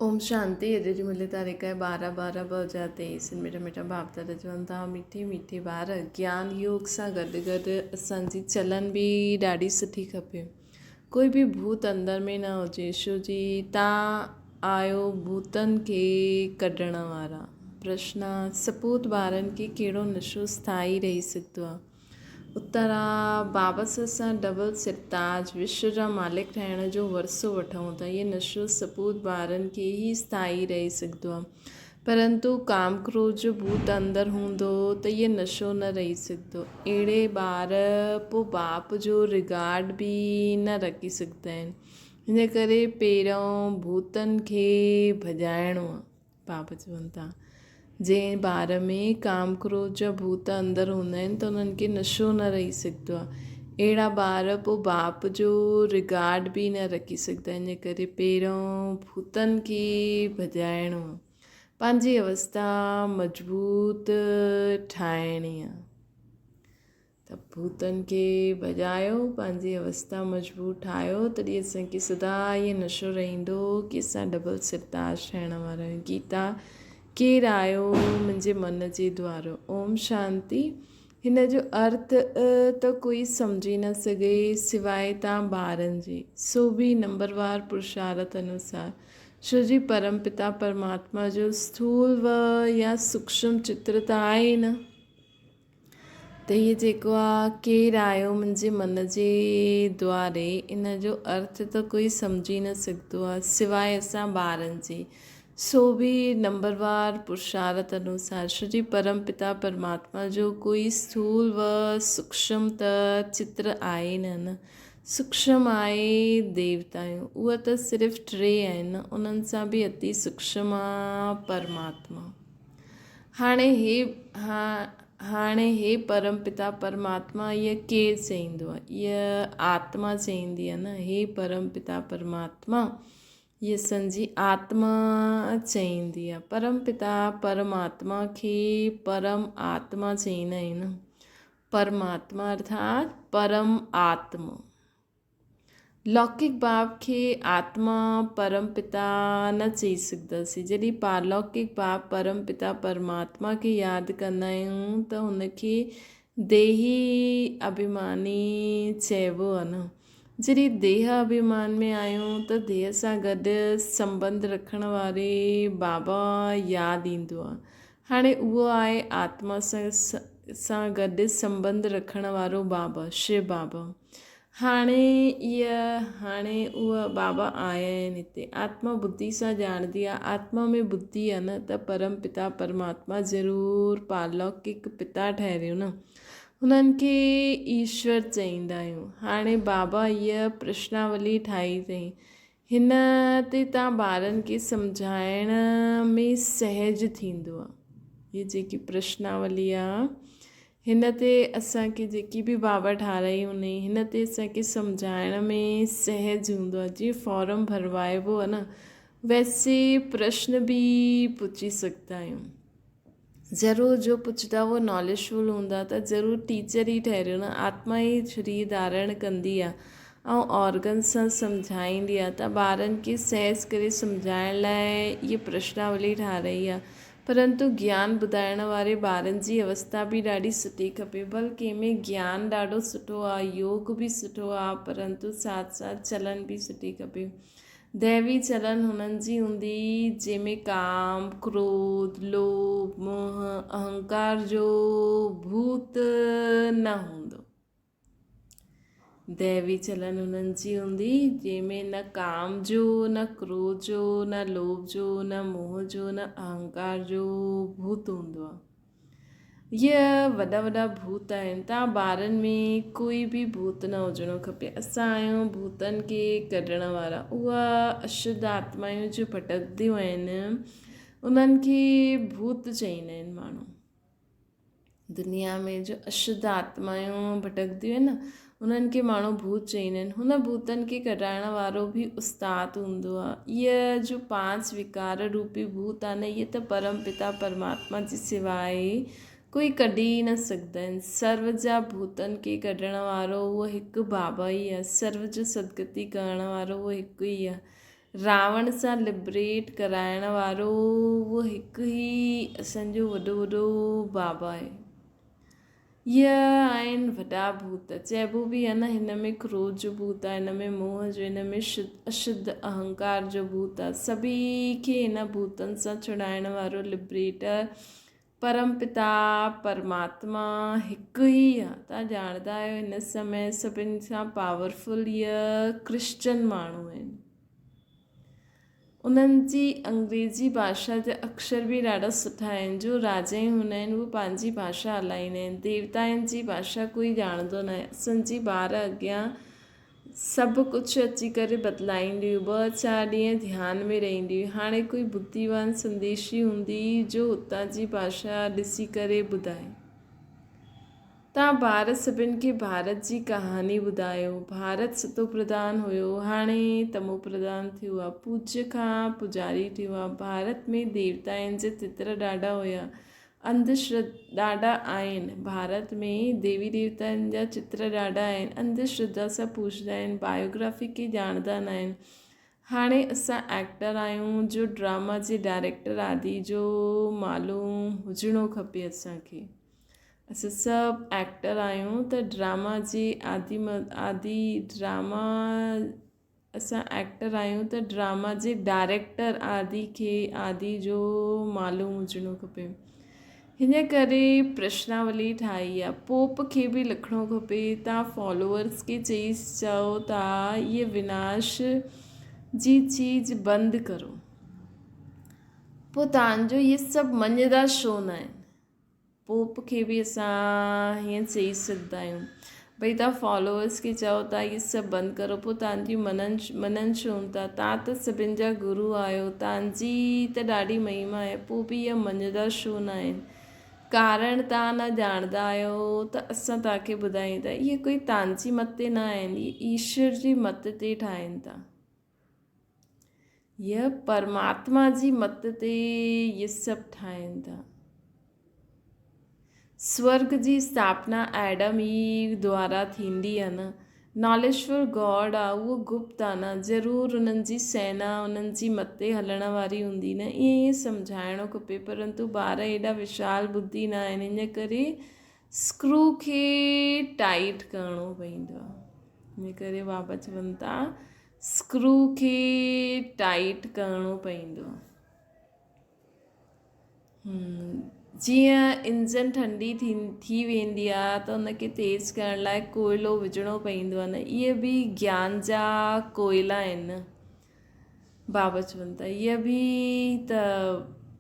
اوم شانتي اڄ جي ملي تاريخ آهي 12 12 2023 مٺا مٺا باپ دادا چون ٿا مٺي مٺي ٻار گيان يوگ سان گڏ گڏ اسان جي چلن به ڏاڍي سٺي کپي ڪوئي به ڀوت اندر ۾ نه هجي شو جي تان آيو ڀوتن کي ڪڍڻ وارا پرشنا سپوت ٻارن کي ڪهڙو نشو اسٿائي رهي سگهندو آهي اترا بابس سان ڊبل سرتاج وشو جا مالڪ ٺهڻ جو ورثو وٺون ٿا. هيء نشو سپوت ٻارن کي ئي اسٿائي رهي سگهندو آهي. پرنتو ڪام ڪروڌ جو ڀوت اندر هوندو ته هيء نشو نه رهي سگهندو. اهڙي ٻار پوء باپ جو رگارڊ به نه رکي سگهندا آهن. ان ڪري پهريون ڀوتن کي ڀڄائڻو آهي. بابا چون ٿا، جنهن ٻار ۾ ڪام ڪروڌ جا ڀوت اندر هوندا آهن ته انهن کي نشو نه رهي سگهندو آهي. اهڙا ٻار پوء باپ جو رگارڊ به نه رکي سگهندا آهن، ان ڪري پهريون ڀوتن کي ڀڄائڻو آهي. پنهنجي اوستا مضبوط ٺاهڻي آهي. ته ڀوتن کي ڀڄايو، پنهنجي اوستا مضبوط ٺاهيو، تڏهن اسان کي سدا اهو نشو رهندو ڪي اسان ڊبل سرتاج ٺهڻ وارا آهيون. گيتا، ڪير آيو منهنجي من جي دوارو. اوم شانتي. هن جو ارٿ ته ڪوئي سمجهي نه سگهي سواء تان ٻارن جي، سو به نمبروار پرشارٿ انوسار. ڇو جي پرم پتا پرماتما جو اسٿول و يا سوڪشم چتر ته آهي نه. ته هيء جيڪو آ ڪير آيو منهنجي من جي دواري، ان جو ارٿ ته ڪوئي سمجهي نه سگهندو آ، سواء اسان ٻارن جي، سو به نمبروار پرشارٿ انوسار، شري پرم پتا پرماتما جو ڪوئي اسٿول و سوڪشم ته چتر آهي نه نه، سوڪشم آهي ديوتائون، اهي ته صرف ٽي آهن نه، انهن سان به اتي سوڪشم آ پرماتما. هاڻي هي هاڻي هي پرم پتا پرماتما اهي ڪير چئيندو آهي؟ اها آتما چئيندي آهي نه هي پرم پتا پرماتما اها اسان جي آتما چئيندي آهي. پرم پتا پرماتما کي پرم آتما چئيندا آهن نه. پرماتما ارٿات پرم آتما. لوڪڪ باب کي آتما پرم پتا نه چئي سگهنداسين. جڏهن پارلوڪڪ باب پرم پتا پرماتما کي ياد ڪندا آهيون ته هن کي ديهي اڀيماني چئبو آهي نه. جڏهن ديهه اڀيمان ۾ آهيون ته ديهه سان گڏ سنٻنڌ رکڻ واري بابا ياد ايندو آهي. هاڻي اهو آهي آتما سان گڏ سنٻنڌ رکڻ وارو بابا، شو بابا. هاڻي اها هاڻي اها بابا آيا آهن هتي. آتما ٻڌي سان ڄاڻندي آهي. آتما ۾ ٻڌي آهي نه ته پرم پتا پرماتما ضرور پارلوڪڪ پتا ٺهريو نه. هنن کي ايشور چئيندا آهيون. هاڻي بابا هيء پرشناولي ٺاهي اٿئي. هن تي تان ٻارن کي سمجهائڻ ۾ سهج ٿيندو آهي. هيء جيڪي پرشناولي آهي هن تي اسان کي جيڪي به بابا ٺاهرائي هوندي هن تي اسان کي سمجهائڻ ۾ سهج هوندو آهي جيئن فارم ڀروائبو آهي نه ويسي پرشن به پڇي سگهندا آهيون ضرور جو پڇندا اهو ناليجفل هوندا ته ضرور ٽيچر ئي ٺهريو نه آتما ئي شرير ڌارڻ ڪندي آهي ۽ آرگن سان سمجهائيندي آهي ته ٻارن کي سهج ڪري سمجهائڻ لاء اهي پرشناولي ٺاهرائي آهي پرنتو گيان ٻڌائڻ واري ٻارن جي اوستا به ڏاڍي سٺي کپي. ڀل ڪنهن ۾ گيان ڏاڍو سٺو آ، يوگ به سٺو آ، پرنتو ساٿ ساٿ چلن به سٺي کپي. ديوي چلن هنن جي هوندي جنهن ۾ ڪام، ڪروڌ، لوڀ، موهه، اهنڪار جو ڀوت نه هوندو. ديوي چلن انهن جي هوندي، جنهن ۾ نه ڪام جو، نه ڪروڌ جو، نه لوڀ جو، نه موهه جو، نه اهنڪار جو ڀوت هوندو آهي. اهي وڏا وڏا ڀوت آهن. تان ٻارن ۾ ڪوئي به ڀوت نه هجڻو کپي. اسان آهيون ڀوتن کي ڪڍڻ وارا. اها اشڌ آتمائون جو ڀٽڪنديون آهن، انهن کي ڀوت چئيندا آهن ماڻهو. دنيا ۾ جو اشڌ آتمائون ڀٽڪنديون آهن نه، انهن کي ماڻهو ڀوت چئيندا آهن. هن ڀوتن کي ڪڍائڻ وارو به استاد هوندو آهي. اهي جو پانچ وڪار روپي ڀوت آهن، اهي ته پرم پتا پرماتما جي سواء ڪوئي ڪڍي ئي نه سگهندا آهن. سرو جا ڀوتن کي ڪڍڻ وارو اهو هڪ بابا ئي آهي. سرو جو سدگتي ڪرڻ وارو اهو هڪ ئي آهي. راوڻ سان لبريٽ ڪرائڻ وارو اهو هڪ ئي اسان جو وڏو وڏو بابا آهي. اهي آهن وڏا ڀوت. چئبو به آهي نه هن ۾ ڪروڌ جو ڀوت آهي، هن ۾ موهه جو، هن ۾ اشڌ اهنڪار جو ڀوت آهي. سڀئي کي هن ڀوتن سان ڇڙائڻ وارو لبريٽر پرم پتا پرماتما هڪ ئي آ. توهان ڄاڻندا آهيو هن سمي سڀن کان پاورفل اهي ڪرسچن ماڻهو آهن. انهن جي انگريزي ڀاشا جا اڪشر به ڏاڍا سٺا آهن. جو راجائي هوندا آهن اهي پنهنجي ڀاشا هلائيندا آهن. ديوتائن جي ڀاشا ڪوئي ڄاڻندو ناهي. اسان جي ٻار اڳيان سڀ ڪجهه اچي ڪري بدلائيندي هئي. ٻه چار ڏينهن ڌيان ۾ رهندي هئي. هاڻي ڪوئي ٻڌيوان سنديشي هوندي جو اتان جي ڀاشا ڏسي ڪري ٻڌائي. تان ڀارت سڀن کي ڀارت جي ڪهاڻي ٻڌايو. ڀارت ستو پرڌان هيو، هاڻي تمو پرڌان ٿيو آ. پوڄ کان پوڄاري ٿيو آ. ڀارت ۾ ديوتائن جا چتر ڏاڍا هيا. انڌ شرڌ ڏاڍا آهن. ڀارت ۾ ديوي ديوتائن جا چتر ڏاڍا آهن. انڌ شرڌا سان پوڄندا آهن. بايوگرافي کي ڄاڻندا ناهن. هاڻي اسان ايڪٽر آهيون جو ڊراما جي ڊائريڪٽر آدي جو معلوم هجڻو کپي اسان کي. اسان سڀ ايڪٽر آهيون ته ڊراما جي آدي آدي ڊراما اسان ايڪٽر آهيون ته ڊراما جي ڊائريڪٽر آدي کي آدي جو معلوم هجڻو کپي. هن ڪري پرشناولي ٺاهي آ. پوپ کي به لکڻو کپي تان فالوورس کي چئي چئو ته هي وناش جي چيز بند ڪرو. پو تان جو هي سڀ مڃدا ڇو ناهن. پوپ کي به اسان هيئن چئي سگهندا آهيون ڀئي توهان فالوورس کي چئو ٿا هي سڀ بند ڪرو پوء توهان جي منن منن ڇو نه ٿا توهان ته سڀن جا گرو آهيو توهان جي ته ڏاڍي مهما آهي پوء به اها مڃندا ڇو نه آهن ڪارڻ توهان نه ڄاڻندا آهيو ته اسان توهان کي ٻڌايون ٿا اهي ڪوئي توهان جي مت تي نه آهن اهي ايشور جي مت تي ٺاهين ٿا. هيء پرماتما جي مت تي اهي سڀ ٺاهين ٿا. سورگ جي اسٿاپنا ايڊم ايو دوارا ٿيندي آهي نه. ناليجفل گاڊ آ اهو گپت آ نه ضرور انهن جي سينا انهن جي مت تي هلڻ واري هوندي نه ائين ائين سمجهائڻو کپي پرنتو ٻار ايڏا وشال ٻڌي نه آهن ان ڪري اسڪرو کي ٽائيٽ ڪرڻو پوندو آ ان ڪري بابا چون ٿا اسڪرو کي ٽائيٽ ڪرڻو پوندو آ جيئن انجن ٺنڊي ٿي ٿي ويندي آ ته ان کي تيز ڪرڻ لاء ڪوئلو وجهڻو پوندو آ نه اهي به گيان جا ڪوئلا آهن بابا چون ٿا اهي به ته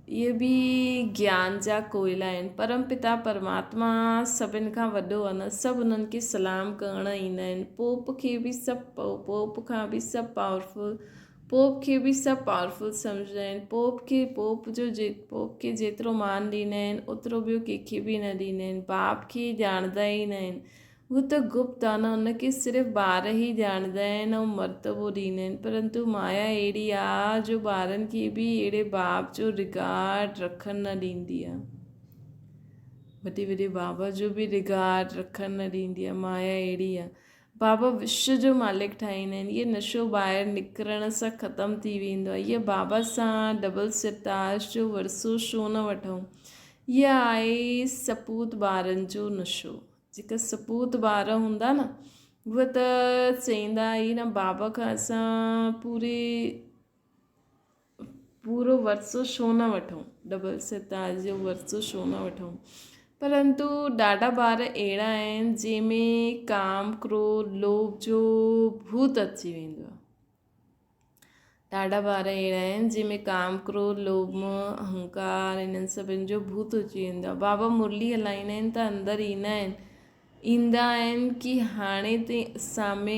اهي به گيان جا ڪوئلا آهن. پرم پتا پرماتما سڀن کان وڏو آهي نه سڀ انهن کي سلام ڪرڻ ايندا آهن. پوپ کي به سڀ پوپ کان به سڀ پاورفل پوپ کي به سڀ پاورفل سمجهندا آهن. پوپ کي پوپ جو پوپ کي جيترو مان ڏيندا آهن اوترو ٻيو ڪنهن کي به نه ڏيندا آهن. باپ کي ڄاڻندا ئي نه آهن. هو ته گپت آ نه، ان کي صرف ٻار ئي ڄاڻندا آهن ۽ مرتبو ڏيندا آهن، پرنتو مايا اهڙي آ جو ٻارن کي به اهڙي باپ جو رگارڊ رکڻ نه ڏيندي آ. وڏي وڏي بابا جو به رگارڊ رکڻ نه ڏيندي آ، مايا اهڙي آ. بابا وشو جو مالڪ ٺاهيندا آهن، اهي نشو ٻاهر نڪرڻ سان ختم ٿي ويندو آ. اهي بابا سان ڊبل سرتاج جو ورثو ڇو نه وٺون؟ اها آهي سپوت ٻارن جو نشو. جيڪا سپوت ٻار هوندا نه اهي ته چئيندا ئي نه بابا کان اسان پوري پورو ورثو ڇو نه وٺون ڊبل ستار جو ورثو ڇو نه وٺون پرنتو ڏاڍا ٻار اهڙا آهن جنهن ۾ ڪام ڪروڌ لوڀ جو ڀوت اچي ويندو آهي ڏاڍا ٻار اهڙا آهن جنهن ۾ ڪام، ڪروڌ، لوڀ، موهه، اهنڪار انهن سڀن جو ڀوت اچي ويندو آهي. بابا مرلي هلائيندا آهن ته اندر ايندا آهن ايندا آهن ڪي هاڻي تائين اسان ۾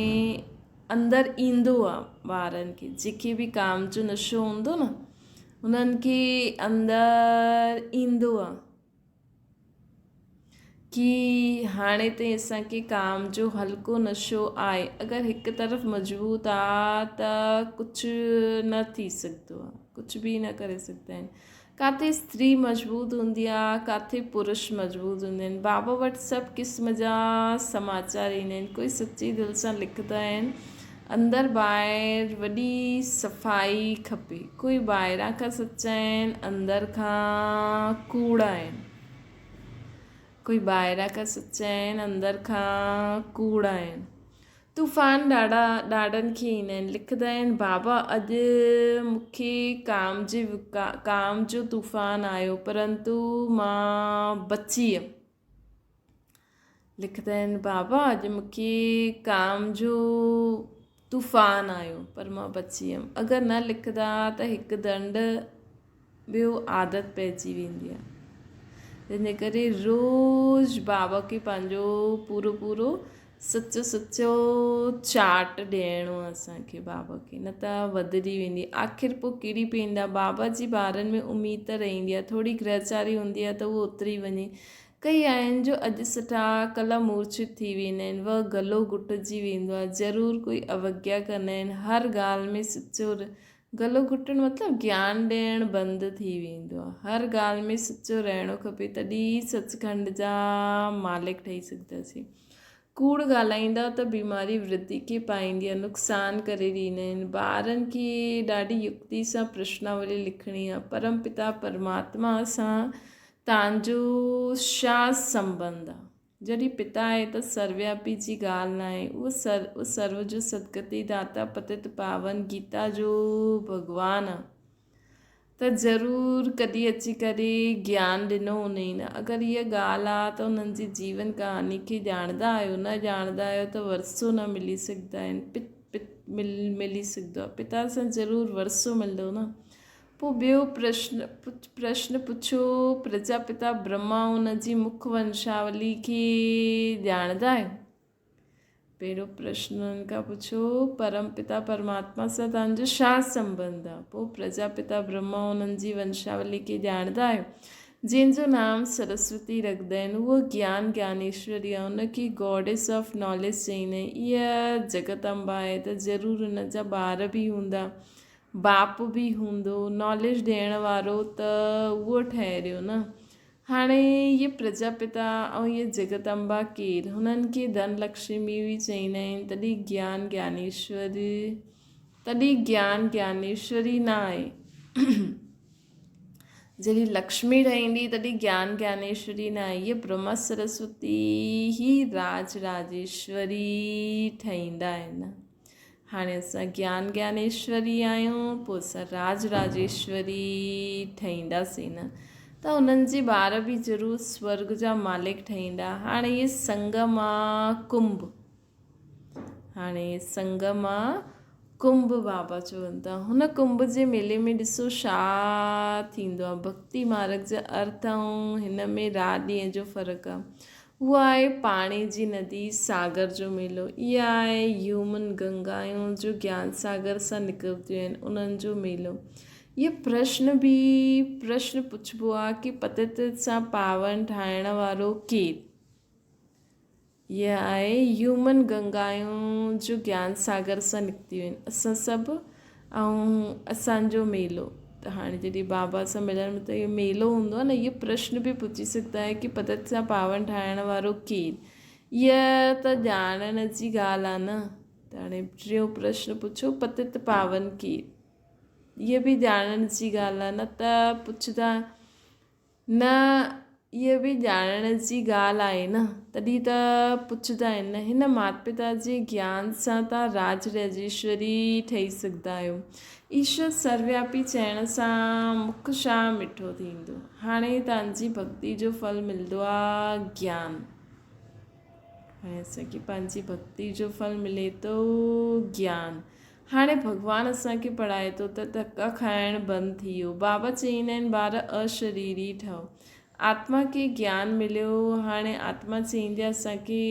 اندر ايندو آهي ٻارن کي جيڪي به ڪام جو نشو هوندو نه انهن کي اندر ايندو آهي. ڪي هاڻي تائين اسان کي ڪام جو هلڪو نشو آهي اگر هڪ طرف مضبوط آ ته ڪجهه نه ٿي سگهندو آ ڪجهه به نه ڪري سگهندا آهن ڪاٿي استري مضبوط هوندي آ ڪاٿي پرش مضبوط هوندا آهن بابا وٽ سڀ قسم جا سماچار ايندا آهن ڪوئي سچي دل سان لکندا آهن. اندر ٻاهر وڏي صفائي کپي. ڪوئي ٻاهران کان سچا آهن، اندر کان ڪوڙا آهن. ڪوئي ٻاهران کان سچا آهن، اندر کان ڪوڙا آهن. طوفان ڏاڍا ڏاڍن کي ايندا آهن. لکندا آهن، بابا اڄ مون کي ڪام جي ڪام جو طوفان آيو، پرنتو مان بچي ويم. لکندا آهن، بابا اڄ مون کي ڪام جو طوفان آيو پر مان بچي ويم. اگر نه لکندا ته هڪ دنڊ ٻيو عادت پئجي ويندي آهي. تنهن جي ڪري روز بابا کي پنهنجو پورو پورو سچو سچو چاٽ ڏيڻو آهي اسان کي بابا کي نه ته وڌجي ويندي آخر پوء ڪري پيندا. بابا جي ٻارن ۾ اميد ته رهندي آهي ٿوري گرهچاري هوندي آهي ته اهو اتري وڃي. ڪئي آهن جو اڄ سٺا ڪلهه مورڇت ٿي ويندا آهن وه گلو گهٽجي ويندو آهي ضرور ڪوئي اوگيا ڪندا آهن هر ڳالهه ۾ سچو گلو گهٽڻ مطلب گيان ڏيڻ بند ٿي ويندو آهي. هر ڳالهه ۾ سچو رهڻو کپي تڏهن ئي سچکنڊ جا مالڪ ٺهي سگهنداسين. ڪوڙ ڳالهائيندا ته بيماري ورڌي کي پائيندي آهي، نقصان ڪري ڏيندا آهن. ٻارن کي ڏاڍي يڪتي سان پرشناولي لکڻي آهي. پرم پتا پرماتما سان تان جو ڇا سنٻنڌ آهي؟ جڏهن پتا آهي ته سروياپي جي ڳالهه ناهي، اهو سرو سرو جو سدگتي داتا پتت پاون گيتا جو ڀڳوان آ ته ضرور ڪڏهن اچي ڪري گيان ڏنو هوندئي نه. اگر هيء ڳالهه آ ته انهن جي جيون ڪهاڻي کي ڄاڻندا آهيو، نه ڄاڻندا آهيو ته ورثو نه ملي سگهندا آهن، پت پت ملي سگهندو آ، پتا سان ضرور ورثو ملندو نه. پوء ٻيو پرشن پرشن پڇيو، پرجاپتا برهما ان جي مک ونشاولي کي ڄاڻندا آهيو؟ پهريون پرشن انهن کان پڇيو، پرم پتا پرماتما سان توهان جو ڇا سنٻنڌ آهي؟ پوء پرجاپتا برهما انهن جي ونشاولي کي ڄاڻندا آهيو؟ جنهن جو نام سرسوتي رکندا آهن، اهو گيان گيانيشوري آهي، ان کي گاڊيس آف ناليج چئيندا آهن. اها جڳت امبا آهي ته ضرور ان جا ٻار به هوندا. باپ به هوندو، ناليج ڏيڻ وارو ته اهو ٺهريو نه. هاڻي هيء پرجاپتا ۽ هيء جڳت امبا ڪير؟ هنن کي ڌن لڪشمي به چئيندا آهن، تڏهن گيان گيانيشور تڏهن گيان گيانيشوري نه آهي. جڏهن لڪشمي ٺهيندي تڏهن گيان گيانيشوري نه آهي. هيء برهما سرسوتي هي راج راجيشوري ٺهيندا آهن. هاڻي اسان گيان گيانيشوري آهيون پوء اسان راج راجيشوري ٺهينداسين نه ته انهن جي ٻار به ضرور سورگ جا مالڪ ٺهيندا. هاڻي هي سنگم آ ڪنڀ، هاڻي هي سنگم آ ڪنڀ بابا چون ٿا. هن ڪنڀ جي ميلي ۾ ڏسو ڇا ٿيندو آ. ڀڳتي مارگ جا ارٿ ۽ هن ۾ رات ڏينهن جو فرق آ. اها آهي پاڻي جي ندي ساگر جو ميلو. اها آهي يومن گنگائون جو گيان ساگر سان نڪرتيون آهن انهن جو ميلو. اهو پرشن به پرشن پڇبو آهي ڪي پتت سان پاون ٺاهڻ وارو ڪير؟ اها آهي يومن گنگائون جو گيان ساگر سان نڪتيون آهن. اسان سڀ ۽ اسان جو ميلو ته هاڻي جڏهن بابا سان ملڻ ۾ ته اهو ميلو هوندو آهي نه اهو پرشن به پڇي سگهندا آهيو ڪي پتت سان پاون ٺاهڻ وارو ڪير؟ اها ته ڄاڻڻ جي ڳالهه آهي نه ته هاڻي ٽيون پرشن پڇو پتت پاون ڪير؟ اها به ڄاڻڻ جي ڳالهه آهي نه ته پڇندا نه اها به ڄاڻڻ جي ڳالهه آهي نه، تڏهن ته پڇندا آهن نه. هن مات پتا جي گيان سان توهان راج راجيشوري ٺهي سگهندا آهيو. ايشور سروياپي چئڻ سان مک ڇا مٺو ٿيندو. هاڻي توهان جي ڀڳتي جو ڦل ملندو آ گيان. هاڻي اسان کي پنهنجي ڀڳتي جو ڦل ملي ٿو گيان. هاڻي ڀڳوان اسان کي پڙهائي ٿو ته ڌڪا کائڻ بند ٿي ويو. بابا چئيندا آهن ٻار اشريري ٺهو. آتما کي گيان مليو هاڻي آتما چئيندي آهي اسان کي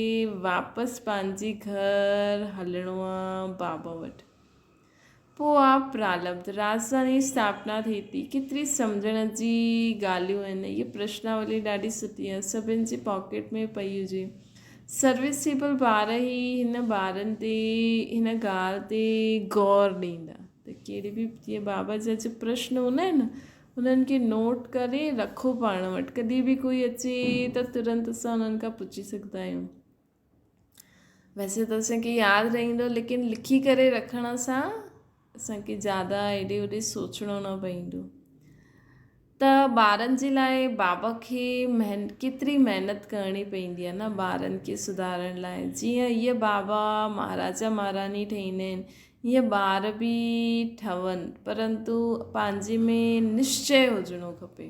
واپس پنهنجي گهر هلڻو آ بابا وٽ. پوء آ پرالبڌ راڄڌاني اسٿاپنا ٿئي ٿي. ڪيتري سمجهڻ جي ڳالهيون آهن. هيء پرشناولي ڏاڍي سٺي آهي. سڀن جي پاڪيٽ ۾ پئي هجي. سروسيبل ٻار ئي هن ٻارن تي هن ڳالهه تي غور ڏيندا ته ڪهڙي به جيئن بابا جا جا پرشن هوندا آهن نه انهن کي نوٽ ڪري رکو پاڻ وٽ ڪڏهن به ڪوئي اچي ته ترنت اسان انهن کان پڇي سگهندا آهيون. ويسي ته اسان کي ياد رهندو ليڪن لکي ڪري رکڻ سان اسان کي زياده هيڏي هوڏي سوچڻو نه پوندو ته ٻارن جي لاء بابا کي ڪيتري محنت ڪرڻي پوندي آهي نه ٻارن کي سڌارڻ لاء جيئن اهي بابا مهاراجا مهاراڻي ٺهيندا آهن ائين ٻار به ٺهن پرنتو پنهنجي ۾ نشچي هجڻو کپي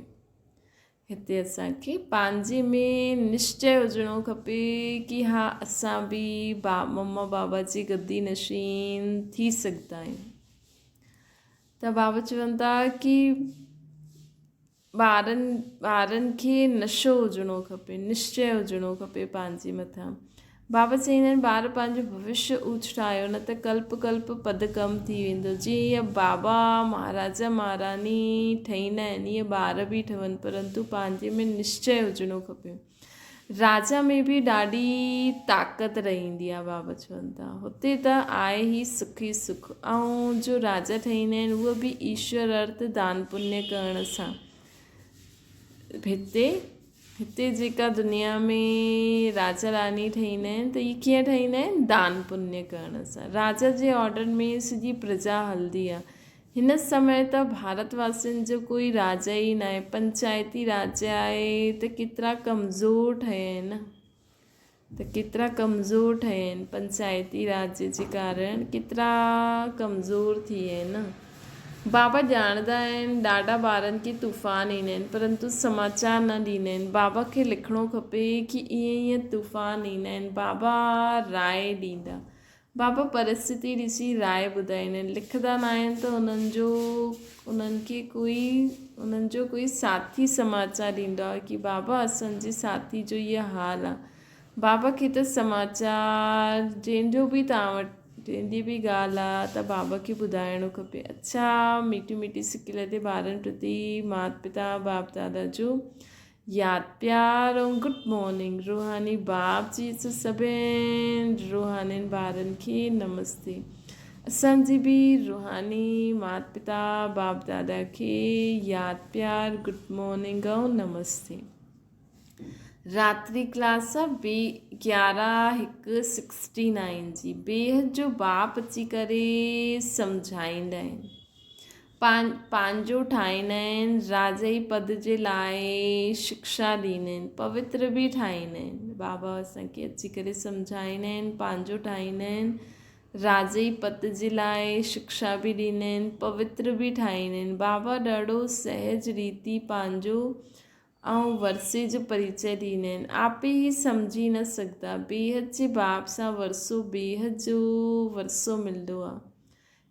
هتي اسان کي پنهنجي ۾ نشچي هجڻو کپي ڪي ها اسان به مما بابا جي گدي نشين ٿي سگهندا آهيون ته بابا چون ٿا ڪي ٻارن ٻارن کي نشو هجڻو کپي نشچي هجڻو کپي پنهنجي مٿان بابا چئيندا آهن ٻار پنهنجو ڀوشيه اوچ ٺاهيو نه ته ڪلپ ڪلپ پد ڪم ٿي ويندو جيئن هيء بابا مهاراجا مهاراڻي ٺهيندا آهن ايئن ٻار به ٺهن پرنتو پنهنجي ۾ نشچي هجڻو کپي راجا ۾ به ڏاڍي طاقت رهندي آهي بابا چون ٿا هتي ته آهي ئي سک ئي سک ۽ جو راجا ٺهيندا آهن اهي به ايشور ارٿ دان پڃ ڪرڻ سان هتي هتي جيڪا دنيا ۾ راجا راڻي ٺهيندا آهن ته اهي ڪيئن ٺهيندا آهن دان پڃ ڪرڻ سان راجا جي آرڊر ۾ سڄي پرجا هلندي آهي هن سمي ته ڀارت واسين جو ڪوئي راجا ئي ناهي، پنچائتي راجيه آهي ته ڪيترا ڪمزور ٺهيا آهن نه ته ڪيترا ڪمزور ٺهيا آهن پنچائتي راجيه جي ڪارڻ ڪيترا ڪمزور ٿي ويا آهن نه. بابا ڄاڻندا آهن ڏاڍا ٻارن کي طوفان ايندا آهن پرنتو سماچار نه ڏيندا آهن بابا کي لکڻو کپي ڪي ائين ائين طوفان ايندا آهن بابا راء ڏيندا بابا پرسٿتي ڏسي راء ٻڌائيندا آهن، لکندا ناهن ته انهن جو انهن کي ڪوئي انهن جو ڪوئي ساٿي سماچار ڏيندو آهي ڪي بابا اسان جي ساٿي جو هيء حال آهي. بابا کي ته سماچار جنهن جو به توهان وٽ جنهن جي به ڳالهه آهي ته بابا کي ٻڌائڻو کپي. اڇا ميٺي ميٺي سڪي لڌي ٻارن پرتي مات پتا باپ دادا جو ياد پيار ۽ گڊ مارننگ روحاني باپ جي سڀين روحانين ٻارن کي نمستي اسان جي به روحاني مات پتا باپ دادا کي ياد پيار گڊ مارننگ ۽ نمستي راتري ڪلاس بي گيارا هڪ سڪسٽي نائن جي بيحد جو باپ اچي ڪري سمجهائيندا آهن پنهنجو ٺاهيندا آهن، راجائي پد جي لاء شڪشا ڏيندا آهن، پوتر به ٺاهيندا آهن. بابا اسان کي اچي ڪري سمجهائيندا آهن، پنهنجو ٺاهيندا آهن، راجائي پد جي لاء شڪشا به ڏيندا آهن، پوتر به ٺاهيندا آهن. بابا ڏاڍو سهج ريتي پنهنجو ۽ ورثي جو پريچئه ڏيندا آهن. آپي هي سمجهي نه سگهندا. بيحد جي باب سان ورثو بيحد جو ورثو ملندو آهي.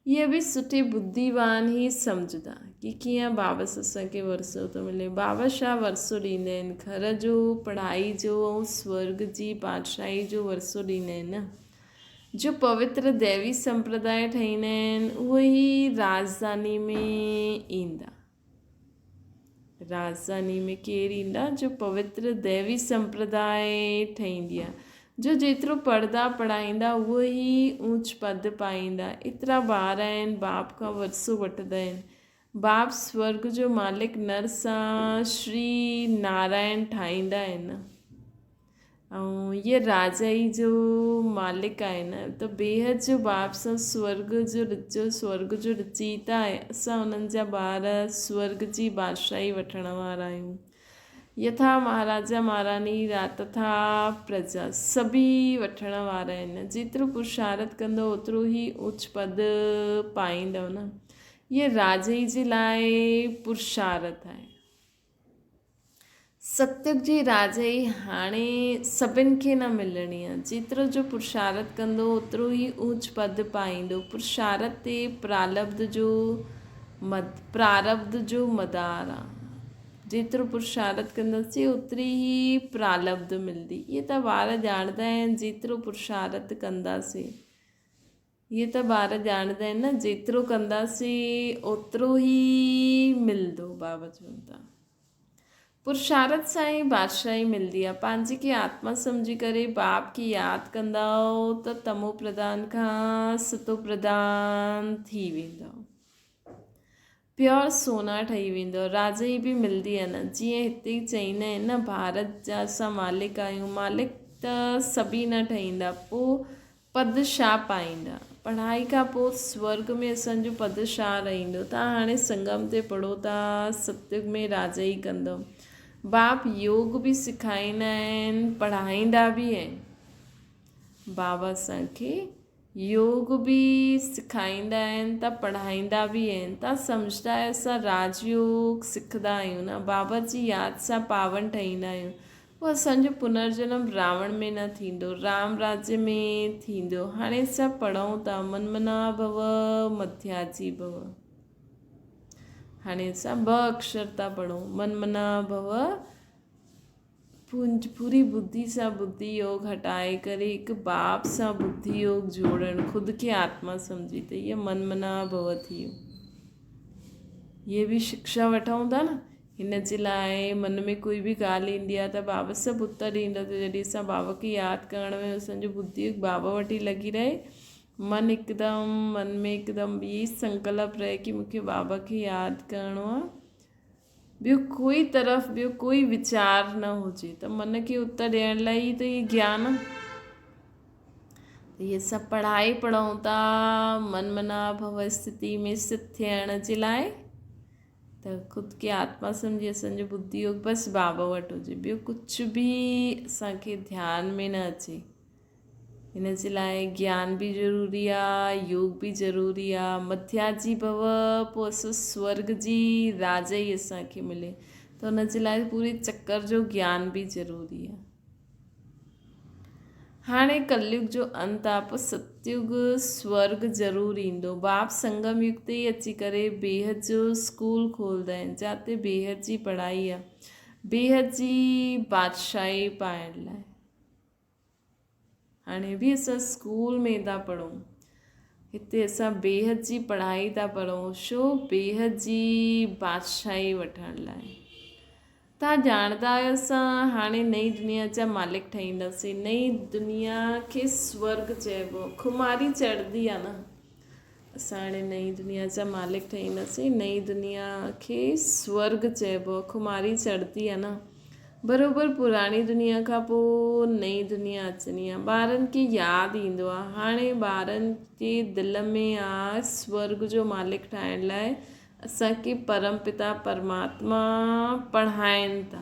اهي به سٺي ٻڌيوان هي سمجهندا ڪي ڪيئن بابا اسان کي ورثو ٿو ملي. بابا ڇا ورثو ڏيندا آهن؟ گهر جو، پڙهائي جو ۽ سورڳ جي بادشاهي جو ورثو ڏيندا آهن نه. جو پوتر ديوي سمپرداء ٺهيندا آهن اهي ئي راڄڌاني ۾ ايندا. راڄڌاني ۾ ڪير ايندا جو پوتر ديوي سمپرداء ٺهيندي آهي. جو جيترو پڙهندا پڙهائيندا اهو ئي اوچ پد پائيندا. ايترا ٻار آهن باپ کان ورثو وٺندا آهن. باپ سورڳ جو مالڪ نر سان شري نارائڻ ٺاهيندا آهن. ۽ هيء راجائي جو مالڪ آهي نه ته بيحد جو باپ سان سورڳ جو رچو سورڳ جو رچيتا آهي اسان انهن جا ٻار سورڳ جي بادشاهي وٺڻ وارا آهيون يٿا مهاراجا مهاراڻي تٿا پرجا سڀئي وٺڻ وارا آهن جيترو پرشارت ڪندو اوترو ئي اوچ پد پائيندو نه هيء راجائي جي لاء پرشارت آهي. ستيوگ جي راجائي هاڻي سڀن کي نه ملڻي آ. جيترو جو پرشارت ڪندو اوترو ئي اوچ پد پائيندو. پرشارت تي پرالبد جو پراربد جو مدار آ. جيترو پرشارت ڪنداسين اوتري ئي پرالبد ملندي. اهي ته ٻار ڄاڻندا آهن جيترو پرشارت ڪنداسين. اهي ته ٻار ڄاڻندا آهن نه جيترو ڪنداسين اوترو ئي ملندو بابا چون ٿا پرشارت سان ئي بادشاهي ملندي آهي پنهنجي کي آتما سمجهي ڪري باپ کي ياد ڪندؤ ته تمو پرڌان کان ستو پرڌان ٿي ويندؤ پيور سونا ٺهي ويندو راجائي به ملندي آهي نه جيئن هتي چئيندا آهن نه ڀارت جا اسان مالڪ آهيون مالڪ ته سڀئي نه ٺهيندا پوء پد ڇا پائيندا؟ پڙهائي کان پوء سورڳ ۾ اسان جو پد ڇا رهندو؟ توهان هاڻي سنگم تي پڙهو ٿا، ستيگ ۾ راجائي ڪندؤ. باپ يوگ به سکائيندا آهن، پڙهائيندا به آهن. بابا اسان کي يوگ به سکائيندا آهن ته پڙهائيندا به آهن. توهان سمجهندا آهيو اسان راج يوگ سکندا آهيون نه، بابا جي ياد سان پاون ٺهيندا آهيون. پوء اسان جو پنرجنم راوڻ ۾ نه ٿيندو، رام راجيه ۾ ٿيندو. هاڻي اسان پڙهون ٿا، من منا ڀو مڌياجي ڀو. هاڻي اسان ٻه اڪشر ٿا پڙهون، من منا ڀو پوري ٻڌي سان ٻڌي يوگ هٽائي ڪري هڪ باپ سان ٻڌي يوگ جوڙڻ، خود کي آتما سمجهي ته هيء من منا ڀو ٿي ويو. هيء به شڪشا وٺون ٿا نه، هن جي لاء من ۾ ڪوئي به ڳالهه ايندي آهي ته بابا سڀ اتر ڏيندو ته جڏهن اسان بابا کي ياد ڪرڻ ۾ اسان جو ٻڌي بابا وٽ ئي لڳي رهي من هڪدم من ۾ هڪدم اهي سنڪلپ رهي ڪي مون کي بابا کي ياد ڪرڻو آهي ٻيو ڪوئي طرف ٻيو ڪوئي ويچار نه هجي ته من کي اتر ڏيڻ لاء ئي ته هي گيان آهي ته هي اسان پڙهائي پڙهون ٿا من منا ڀو اسٿتي ۾ اسٿت ٿيڻ جي لاء ته خود کي آتما سمجهي اسان جو ٻڌي يوگ بس بابا وٽ هجي ٻيو ڪجهه به اسان کي ڌيان ۾ نه اچي هن جي لاء گيان به ضروري آ يوگ به ضروري آ مٿيا جي ڀو پوء اسان سورگ جي راج ئي اسان کي ملي ته ان جي لاء پوري چڪر جو گيان به ضروري آ. هاڻي ڪليگ جو انت آ پوء ستيگ سورگ ضرور ايندو. باپ سنگم يگ تي ئي اچي ڪري بيحد جو اسڪول کولندا آهن جاتي بيحد جي پڙهائي آ بيحد جي بادشاهي پائڻ لاء. هاڻي به اسان اسڪول ۾ ٿا پڙهون هتي اسان بيحد جي پڙهائي ٿا پڙهون ڇو بيحد جي بادشاهي وٺڻ لاء. توهان ڄاڻندا آهيو اسان هاڻي نئين دنيا جا مالڪ ٺهينداسين. نئين دنيا کي سورڳ چئبو. خماري چڙهندي آهي نه. اسان هاڻي نئين دنيا جا مالڪ ٺهينداسين. نئين دنيا کي سورڳ چئبو. خماري چڙهندي آهي نه. بروبر پراڻي دنيا کان پوء نئين دنيا اچڻي آهي. ٻارن کي ياد ايندو آهي. هاڻي ٻارن جي دل ۾ آهي سورڳ جو مالڪ ٺاهڻ لاء اسان کي پرم پتا پرماتما پڙهائين ٿا.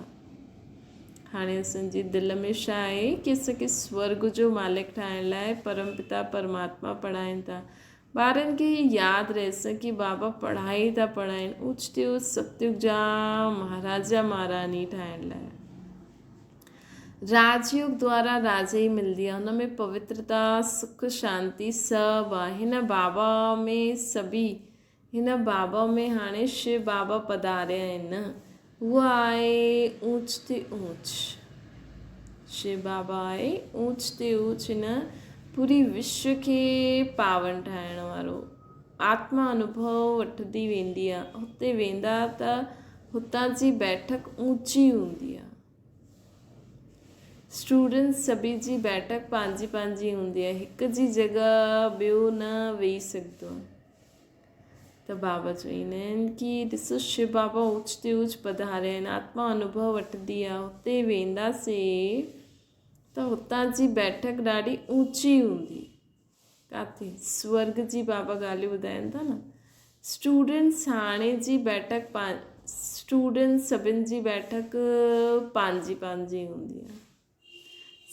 هاڻي اسان جي دل ۾ ڇا آهي ڪي اسان کي سورڳ جو مالڪ ٺاهڻ لاء پرم پتا پرماتما پڙهائين ٿا. ٻارن کي هي ياد رهيس ڪي بابا پڙهائي ٿا پڙهائين اوچ تي اوچ ستيگ جا مهاراجا مهاراڻي ٺاهڻ لاء. راج يوگ دوارا راجائي ملندي آهي هن ۾ پوترتا سک شانتي سڀ آهي. هن بابا ۾ سڀي هن بابا ۾ هاڻي شو بابا پڌاريا آهن. هو آهي اوچ تي اوچ. شو بابا آهي اوچ تي اوچ هن پوري وشو کي پاون ٺاهڻ وارو. آتما انوڀو وٺندي ويندي آهي. هتي ويندا ته هتان جي بيٺڪ اوچي هوندي آهي. اسٽوڊنٽس سڀني جي بيٺڪ پنهنجي پنهنجي هوندي آهي. هڪ جي جڳهه ٻيو نه ويهي سگهندو آهي. ته بابا چوندا آهن ڪي ڏسو شو بابا اوچ تي اوچ پڌاريا آهن آتما انوڀو وٺندي آهي اتي وينداسي ته هتان جي بيٺڪ ڏاڍي اوچي هوندي ڪاٿي سورگ جي بابا ڳالهيون ٻڌائين ٿا نه اسٽوڊنٽس هاڻي جي بيٺڪ اسٽوڊنٽس سڀن جي بيٺڪ پنهنجي پنهنجي هوندي آهي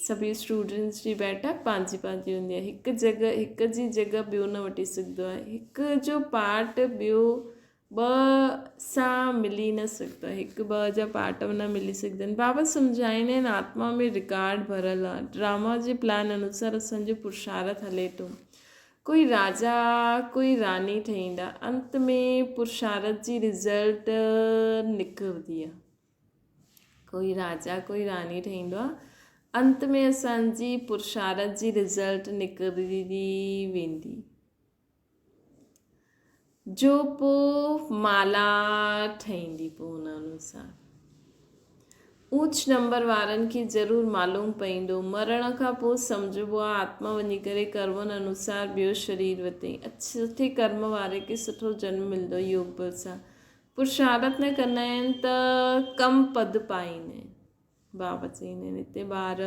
سڀئي اسٽوڊنٽس جي بيٺڪ پنهنجي پنهنجي هوندي آهي هڪ جڳهه هڪ جي جڳهه ٻيو نه وٺي سگهندو آهي هڪ جو پارٽ ٻيو ٻه سان ملي نه سگهندو آهي هڪ ٻه جا پارٽ نه ملي سگهندا آهن بابا سمجهائيندا آهن آتما ۾ رڪارڊ ڀريل آهي ڊراما جي پلان انوسار اسان جو پرشارٿ هلي ٿو ڪوئي راجا ڪوئي راني ٺهيندا انت ۾ پرشارٿ جي رزلٽ نڪرندي آهي ڪوئي راجا ڪوئي راڻي ٺهيندو آ انت ۾ اسان جي پرشارت جي رزلٽ نڪري ويندي جو پو مالا ٺهيندي پو ان انوسار اوچ نمبر وارن کي ضرور معلوم پئيندو مرڻ کان پو سمجهبو آ آتما وڃي ڪري ڪرمن انوسار ٻيو شرير وتي سٺي ڪرم واري کي سٺو جنم ملندو يوگ بل سان پرشارت نه ڪندا آهن ته ڪم پد پائيندا آهن. بابا چئيندا آهن هتي ٻار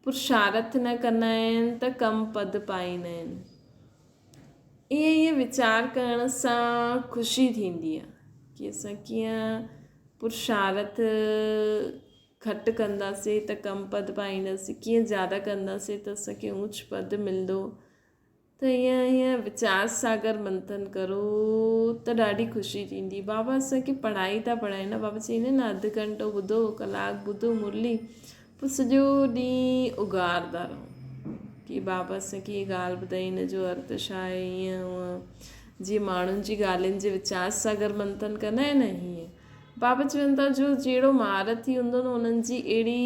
پرشارٿ نه ڪندا آهن ته ڪم پد پائيندا آهن. ائين ائين ويچار ڪرڻ سان خوشي ٿيندي آهي ڪي اسان ڪيئن پرشارٿ گهٽ ڪنداسين ته ڪم پد پائينداسين، ڪيئن زياده ڪنداسين ته اسان کي اوچ پد ملندو. ته ائين ائين ويچار ساگر منٿن ڪرو ته ڏاڍي خوشي ٿيندي. بابا اسان کي پڙهائي ٿا پڙهائين نه بابا چئيندا آهن نه اڌ گهنٽو ٻڌو ڪلاڪ ٻڌو مرلي پوء سڄو ڏينهن اگهاردا رهو ڪي بابا اسان کي هي ڳالهه ٻڌائي هن جو ارٿ ڇا آهي ائين هونئن جيئن ماڻهن جي ڳالهين جي ويچار ساگر منٿن ڪندا آهن نه هيئن بابا چون ٿا جو جهڙو مهارٿي هوندو نه انهن جي اهڙي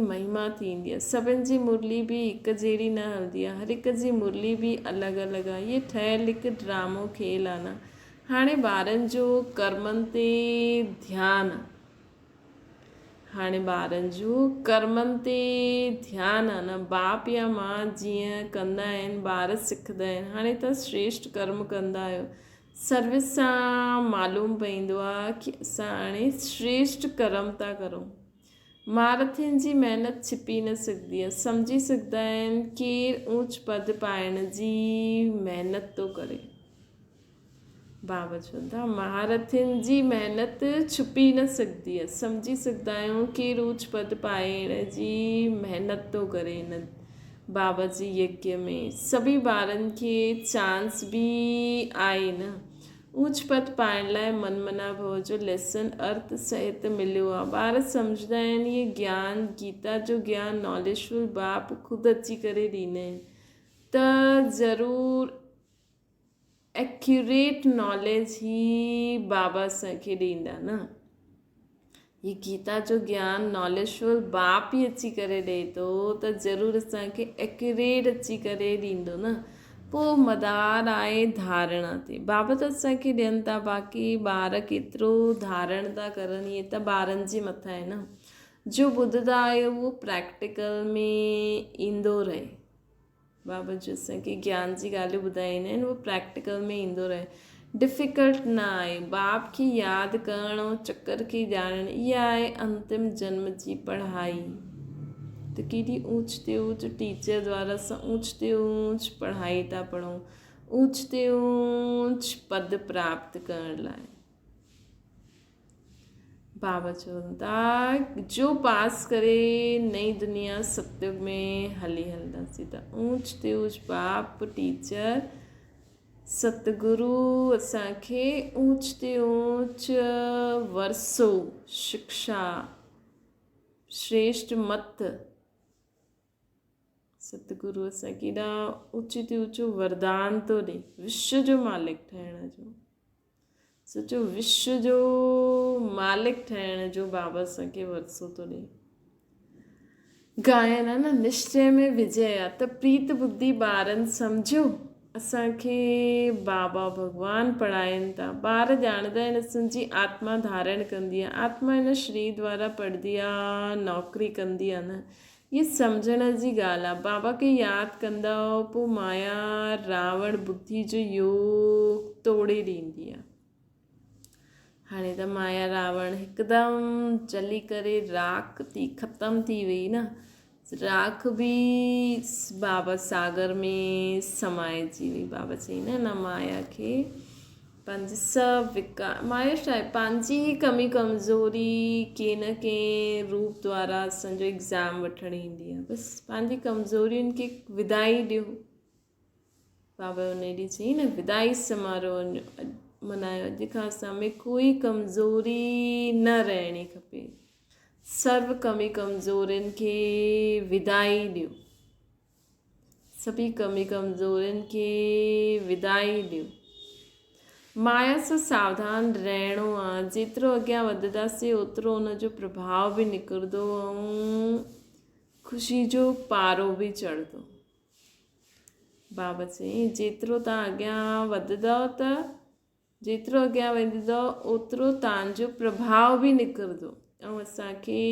مهما ٿيندي آهي. سڀن جي مرلي به هڪ جهڙي نه هلندي آهي. هر هڪ جي مرلي به الڳ الڳ آهي. هيء ٺهيل هڪ ڊرامو کيل آهي نه. هاڻي ٻارن جو ڪرمن تي ڌيان آهي. هاڻي ٻارن جو ڪرمن تي ڌيان آهي نه. باپ يا ماء جيئن ڪندا آهن ٻار سکندا آهن. هاڻي توهان شريشٺ ڪرم ڪندا آهيو. سروس سان معلوم پئيندو آ ڪي اسان هاڻي شريشٽ ڪرم ٿا ڪرون. مهارٿين جي محنت ڇپي نه سگهندي آ. سمجهي سگهندا آهن ڪير اوچ پد پائڻ جي محنت ٿو ڪري. بابا چون ٿا مهارٿين جي محنت ڇپي نه سگهندي آ. سمجهي سگهندا آهيون ڪير اوچ پد پائڻ جي محنت ٿو ڪري. هن بابا جي يگيه ۾ سڀئي ٻارن کي چانس به آهي نه. اوچ پد پائڻ لاء من منا ڀو جو ليسن ارٿ سهت مليو آ. ٻار سمجهندا آهن هي گيان گيتا جو گيان ناليجفل باپ خود اچي ڪري ڏيندا آهن ته ضرور ايڪيوريٽ ناليج هي بابا اسان کي ڏيندا نه. هي گيتا جو گيان ناليجفل باپ ئي اچي ڪري ڏئي ٿو ته ضرور اسان کي ايڪيوريٽ اچي ڪري ڏيندو نه. پوء مدار آهي ڌارڻا تي. بابا ته اسان کي ڏين ٿا باقي ٻار ڪيترو ڌارڻ ٿا ڪرن اهي ته ٻارن جي مٿان آهي نه. جو ٻڌندا آهيو اهو پريڪٽيڪل ۾ ايندو رهي. بابا جو اسان کي گيان جي ڳالهيون ٻڌائيندا آهن اهو پريڪٽيڪل ۾ ايندو رهي ڊفيڪلٽ نه آهي باپ کي ياد ڪرڻ ۽ چڪر کي ڄاڻڻ اها آهي انتم جنم جي پڙهائي ته ڪيڏي اوچ تي اوچ ٽيچر دوارا اسان اوچ تي اوچ پڙهائي ٿا پڙهون اوچ تي اوچ پد پراپت ڪرڻ لاء بابا چون ٿا جو پاس ڪري نئين دنيا ستيوگ ۾ هلي هلنداسين ته اونچ تي اونچ باپ ٽيچر ستگرو اسان کي اونچ تي اونچ ورثو شڪشا شريشٽ مت ستگرو اسان کي ايڏا اونچي تي اونچو وردان ٿو ڏي وشو جو مالڪ ٺهڻ جو سوچيو وشو جو مالڪ ٺهڻ جو بابا اسان کي ورثو ٿو ڏئي. گائن آ نه نشچي ۾ وجي آ ته پريت ٻڌي ٻارن سمجهيو اسان کي بابا ڀڳوان پڙهائين ٿا. ٻار ڄاڻندا آهن اسان جي آتما ڌارڻ ڪندي آ. آتما هن شرير دوارا پڙهندي آ نوڪري ڪندي آ نه. هي سمجهڻ جي ڳالهه آ. بابا کي ياد ڪندؤ پوء مايا راوڻ ٻڌي جو يوگ توڙي ڏيندي آ. هاڻي ته مايا راوڻ هڪدم جلي ڪري راک ٿي ختم ٿي وئي نه. راک به بابا ساگر ۾ سمائجي وئي. بابا چئي نه نه مايا کي پنهنجي سڀ وڪار مايا ڇا آهي پنهنجي ئي ڪمي ڪمزوري ڪنهن نه ڪنهن روپ دوارا اسان جو ايگزام وٺڻ ايندي آهي بس پنهنجي ڪمزورين کي ودائي ڏيو بابا ان ڏينهن چئي نه ودائي سماروهه منايو اڄ کان اسان ۾ ڪوئي ڪمزوري نه رهڻي کپي سرو ڪمي ڪمزورين کي ودائي ڏيو سڀئي ڪمي ڪمزورين کي ودائي ڏيو. مايا سان ساوڌان رهڻو آ. جيترو اڳيان وڌنداسين اوترو ان جو پرڀاء به نڪرندو ۽ خوشي جو پارو به چڙهندو. بابا چيائين جيترو توهان اڳيان وڌندؤ ته جيترو اڳيان وڌندؤ اوترو توهان جو پرڀاء به نڪرندو ۽ اسان کي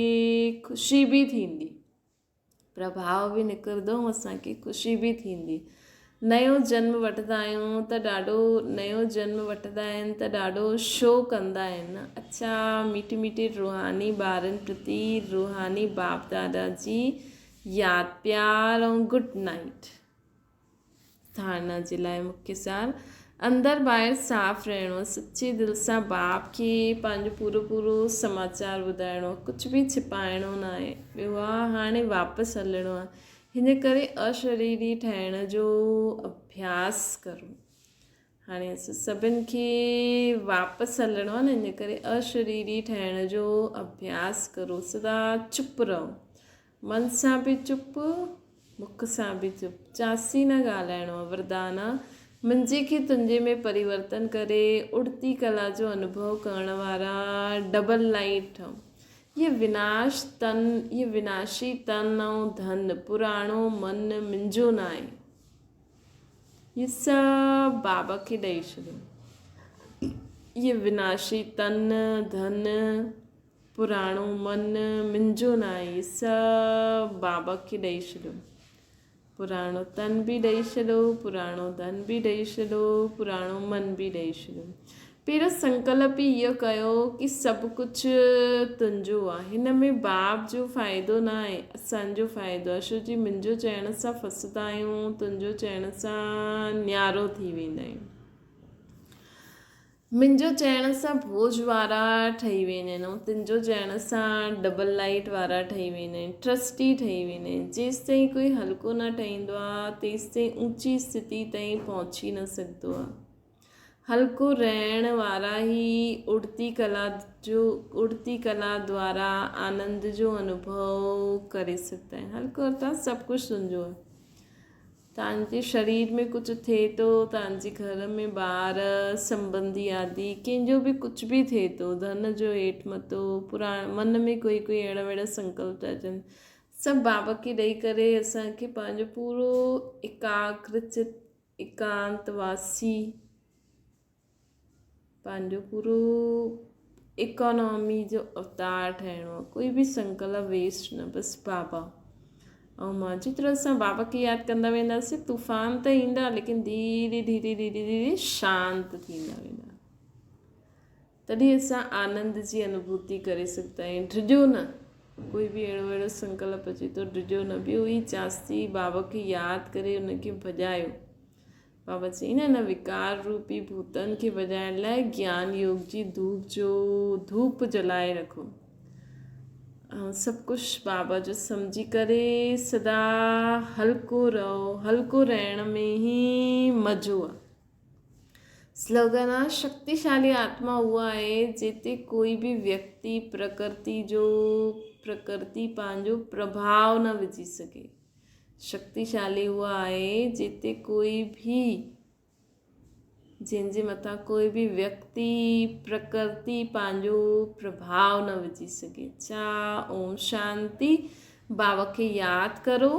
خوشي به ٿيندي. پرڀاء به نڪرندو ۽ اسان کي خوشي به ٿيندي. نيو جنم وٺندا آهيون ته ڏاڍو نيو جنم وٺندا آهن ته ڏاڍو شو ڪندا آهن نه اڇا ميٺي ميٺي روحاني ٻارن پرتي روحاني باپ دادا جي ياد پيار ۽ گڊ نائيٽ. ڌارڻا جي لاء مکيه سار اندر ٻاهر صاف رهڻو، سچي دل سان باپ کي پنهنجو پورو پورو سماچار ٻڌائڻو، ڪجهه به ڇپائڻو ناهي، ٻيو آ هاڻي واپس هلڻو آ، هن ڪري اشريري ٺهڻ جو اڀياس ڪرو. هاڻي اسان سڀن کي واپس هلڻو آ نه، ان ڪري اشريري ٺهڻ جو اڀياس ڪرو، سدا چپ رهو، من سان به چپ، مک سان به چپ، چاسي نه ڳالهائڻو آ، وردان آ، منهنجي کي تنهنجي ۾ پريورتن ڪري اڙتي ڪلا جو انوڀو ڪرڻ وارا ڊبل لائيٽ ٺهو. هي وناش تن، هي وناشي تن ۽ ڌن، پراڻو من منهنجو ناهي. هي سڀ بابا کي ڏئي ڇڏيو. هي وناشي تن، ڌن، پراڻو من منهنجو ناهي، هي سڀ بابا کي ڏئي ڇڏيو. پراڻو تن به ڏئي ڇڏيو، پراڻو ڌن به ڏئي ڇڏيو، پراڻو من به ڏئي ڇڏيو. پهريون سنڪلپ ئي اهو ڪيو ڪي سڀ ڪجهه تنهنجو آ، هن ۾ باپ جو فائدو نه آهي، اسان جو فائدو آ، ڇو جي منهنجو چئڻ سان ڦسندا آهيون، تنهنجو چئڻ سان نيارو ٿي ويندا آهيون. منهنجو چئڻ سان ڀوڄ وارا ٺهي ويندا آهن ۽ تنهنجو چئڻ سان ڊبل لائيٽ وارا ٺهي ويندا آهن، ٽرسٽي ٺهي ويندا آهن. جيستائين ڪوئي هلڪو نه ٺهيندو آ، تيستائين اوچي اسٿتي تائين پهچي نه سگهندو آ. هلڪو رهڻ وارا ئي اڙتي ڪلا جو اڙتي ڪلا دوارا آنند جو انوڀو ڪري سگهندا آهن. هلڪو ارٿات سڀ ڪجهه تنهنجو آهي. توهان جي شرير ۾ ڪجهه ٿئي ٿو، توهان جي گهر ۾ ٻار، سنٻنڌي آدي ڪنهن جو به ڪجهه به ٿئي ٿو، ڌن جو هيٺ مٿو، پراڻ من ۾ ڪوئي ڪوئي اهڙا وهڙا سنڪلپ ٿا اچن، سڀ بابا کي ڏئي ڪري اسان کي پنهنجو پورو ايڪاگرچت ايڪانت واسي پنهنجو پورو ايڪانامي جو اوتار ٺهڻو آهي ڪوئي به سنڪلپ ويسٽ نه بس بابا ۽ مان جيترو اسان بابا کي ياد ڪندا وينداسين طوفان ته ايندا ليڪن ڌيري ڌيري ڌيري ڌيري شانت ٿيندا ويندا تڏهن اسان آنند جي انوڀوتي ڪري سگهندا آهيون. ڊڄو نه، ڪوئي به اهڙو اهڙو سنڪلپ اچي ٿو ڊڄو نه، ٻيو ئي چاستي بابا کي ياد ڪري ان کي ڀڄايو. بابا چئي نه ان وڪار روپي ڀوتن کي ڀڄائڻ لاء گيان يوگ جي ڌوپ جو ڌوپ جلائي رکو. ۽ سڀ ڪجهه بابا جو سمجهي ڪري سدا هلڪو رهو، هلڪو رهڻ ۾ ئي مزو آهي. سلوگن آ، شڪتيشالي آتما اها آهي جتي ڪوئي به ويڪتي پرڪرتي جو پرڪرتي پنهنجو پرڀاء نه وجهي سگهي. شڪتيشالي اها آهي جتي ڪوئي به جنهن جي مٿان ڪوئي به ويڪتي پرڪرتي پنهنجو پرڀاء نه وجهي سگهي. چا اوم شانتي بابا کي ياد ڪرو.